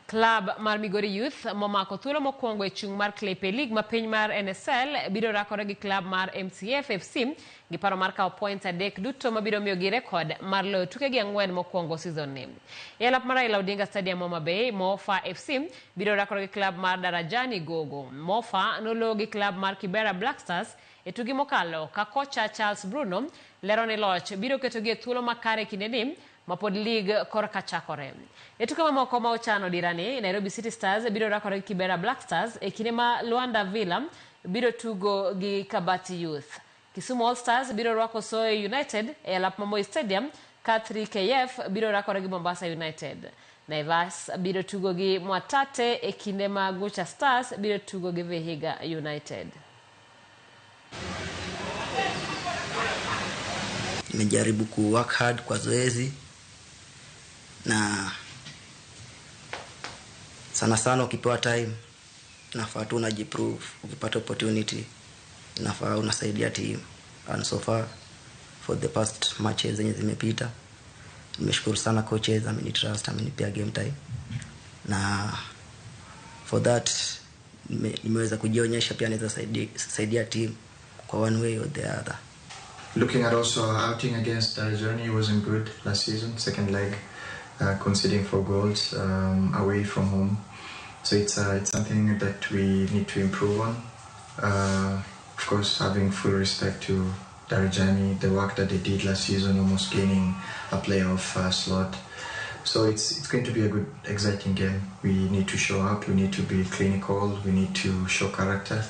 Klab mar Migori Youth momako thuolo mokwongo e chung' mar klepe league ma piny mar NSL biro rakore gi klab mar MCF FC gi paro mar kawo points 3 duto mabiro miyogi rekod mar loyo tukegi 4 mokwongo season ni. E alap mar Raila Odinga Stadium Homa Bay, Mofa FC biro rakore gi klab mar Darajani Gogo. Mofa noloyo gi klab mar Kibera Black Stars e tugi mokalo ka kocha Charles Bruno lero ni loch biro ketogi e thuolo makare kindeni mapod league korka chakore. E tuke mamoko ma ochano dirani, Nairobi City Stars biro rakore gi Kibera Black Stars e kinde ma Luanda Villa biro tugo gi Kabati Youth. Kisumu All Stars biro rwako Soy United e alap ma Moi Stadium ka 3KF biro rakore gi Mombasa United. Naivas biro tugo gi Mwatate e kinde ma Gucha Stars biro tugo gi Vihiga United. Nimejaribu ku work hard kwa zoezi na sana sana ukipewa time inafaa tu unajiprove, ukipata opportunity inafaa unasaidia team, and so far for the past matches zenye zimepita nimeshukuru sana coaches, amenitrust, amenipea game time, na for that nimeweza kujionyesha pia naweza saidia team kwa one way or the other. Looking at also our outing against Darajani wasn't good last season, second leg, conceding 4 goals away from home. So it's something that we need to improve on. Of course, having full respect to Darajani, the work that they did last season, almost gaining a playoff slot. So it's going to be a good, exciting game. We need to show up, we need to be clinical, we need to show character.